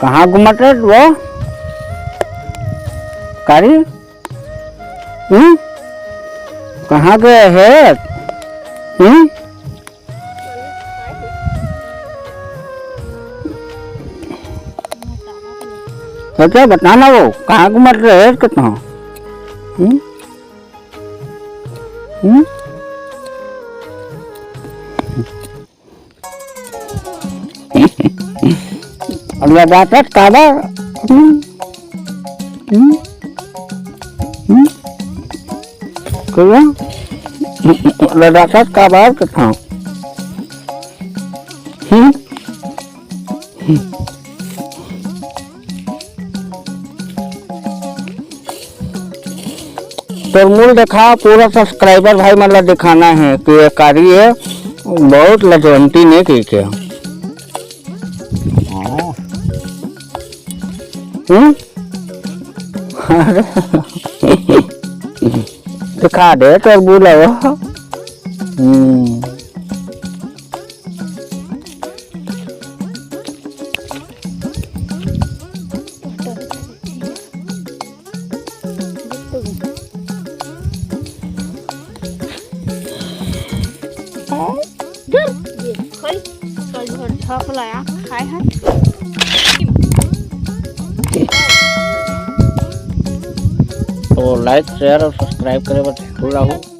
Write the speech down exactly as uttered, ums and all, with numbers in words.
कहाँ घूमत रहे वो? कारी? हम्म? कहाँ गए हे? हम्म? अच्छा, बता ना वो, कहाँ घूमत रहे हे कहाँ? हम्म? हम्म? लदाखत काबर? हम्म? हम्म? हम्म? कहिया? लदाखत काबर के था? हम्म? तोर मुंह देखा, पूरा subscriber भाई मन ला दिखाना है कि ये कारी है, बहुत लजवंती ने की के। हम्म? दिखा दे तोर मुंह ला वो। हम्म। तो like, share और subscribe करे बर भूल रहू।